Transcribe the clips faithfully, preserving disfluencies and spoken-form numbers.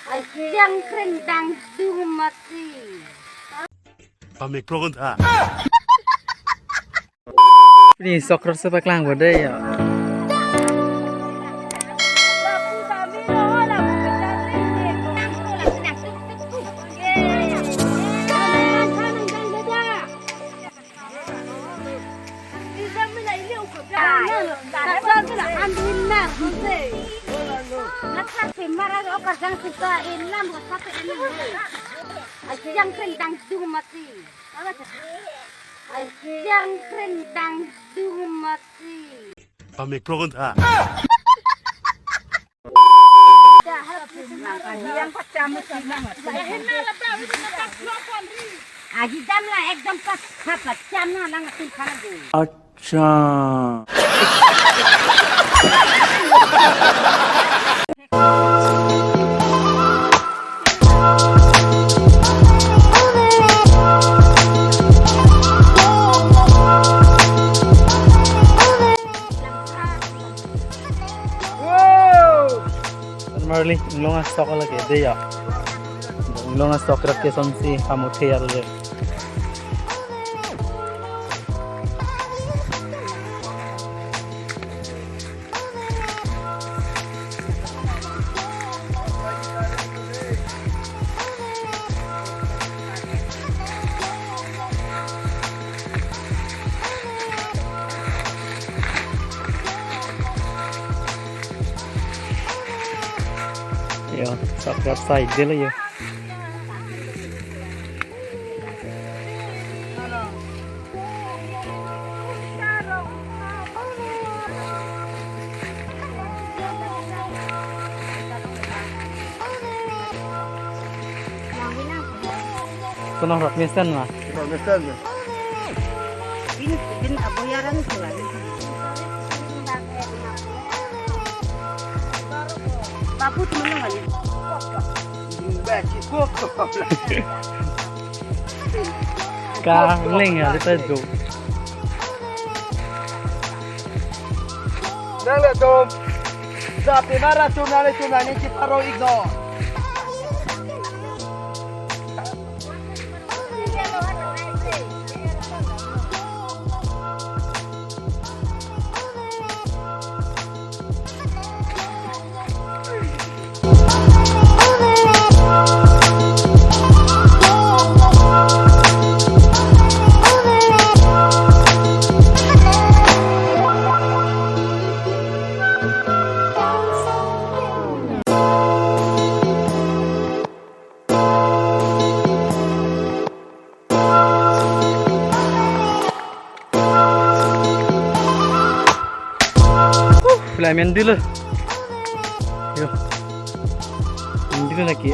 Ajang krengdang dung mati. Pamik pro kon tha. Ni sok rot si paklang bo dei ya. Ajang krengdang dung mati. Ajang krengdang dung mati. Pamik pro kon tha. Ajidam la ekdom pas ha pacham na lang atum khana dei. Acha. Marli, inglong astok lake dei ya. Inglong astok rak kesonsi kamu theyar le. Yo, subscribe side dei lo yo. Kono rot mesen ma? Rot mesen ya. Bin, bin aboyaran sulan. Babu temen lo ngali. Kangling ya, kita itu. Nang le dom. Japi mara chunale chunani chiparo igno. Pulai mendil lo. Yo. Mendil lo lagi.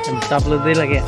Mantap lo dei lake.